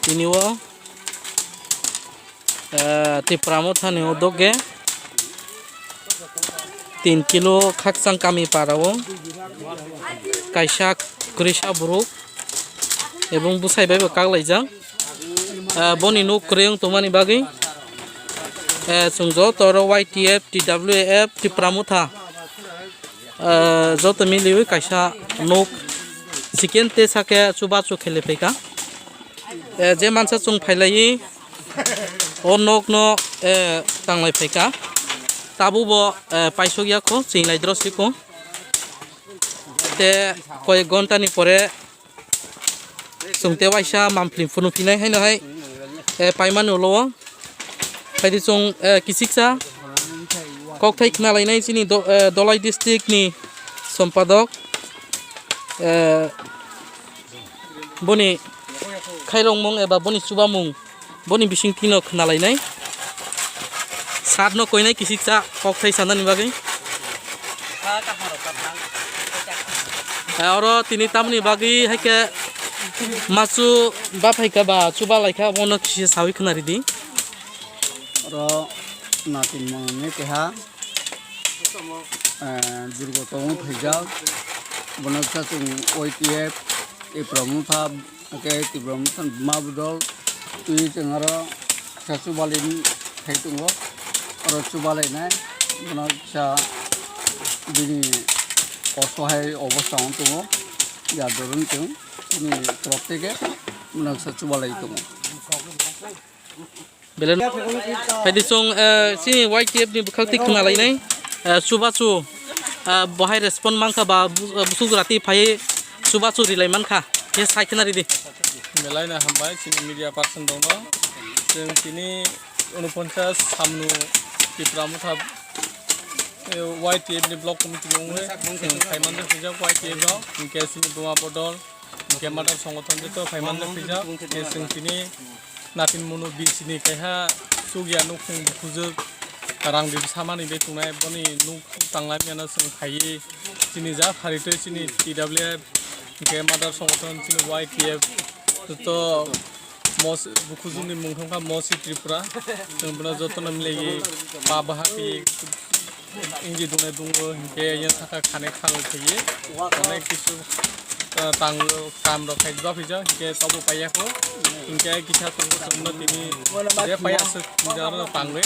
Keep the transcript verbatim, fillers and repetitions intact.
Tini o, eh, Tipra Motha ni o doge tin kilo khakchang kami para o kaisa kwrwisa borok ebong bwsai bai bo kak laijak. Eh, boni nuk kwrwi wng tongmani bagwi, eh, chwng joto oro Y T F, T W F, Tipra Motha, eh, joto miliwi kaisa nuk chicken tesa khe chubachu khe le phaikha. Eh, je mansa chwng phailaiwi o nokno, eh, tanglai phaikha. Tabukbo, eh, paisok ya kho, chwng lai dro si kho. Te koyek ghonta ni pore chwng te waisa mampli phunu phinai haino hai, eh, paimani ulo o. Phaidi chwng, eh, kisiksa kokthai khna lainai chini do-, eh, Dholai district ni sompadok, eh, boni khairokmung eba boni chubamung boni bisingtwi no khna lainai. Sat no koinai kisiksa kokthai sanani bagwi. Eh, oro tini tamoni bagwi hai khe machu baphaikha ba chuba laikha, bono kisi sawi khna ridi. Oro natin mangni keha, eh, durgo tongo phaijak. Bono kisa chwng Y T F, Tipra Motha, hwnkhe Tipra Motha ni buma bodol twi chwng oro kisa chubalai khai tongo. Oro chubalainai bono kisa bini osohai obostha wng tongo. Ya doroni chwng chini kwrwk teke bono kisa chubalai tongo. Belai no. Phaidi chwng, eh, chini Y T F ni bwkhak twi khna lainai, eh, chubachu, eh, bohai respond mankha ba bu-, eh, busuk jora twi phaiwi chubachu rilai mankha, khe sai khna ridi. Belai no hambai chini media person rokno. Chwng tini unoponchas samnu Tipra Motha, eh, Y T F ni block committee ni wngwi chwng khaimani swijak Y T F rok, hinkhe chini buma bodol. Hingke mother songothon joto phaimani phijak, hingke chwng tini natin munu bisini kaiha chukya nukhung bukhujak rang ri samani bai tongnai, boni nuk tanglai mano chwng khaiwi chini ja pharitwi chini T W F, hingke mother songothon chini Y T F joto mos-, bukhujukni mung thangkha Mosi Tripura, chwng bono jotono milaiwi pa baha khe Ingi dungnai dungo, hingke yang saka khane khalo thaiye. Onek kisu, eh, tanglo, kam rok khai jua phija, hingke tobo paiya ko. Hingke kisa tongo chwngno tini je paiya aswk jaro tangwi.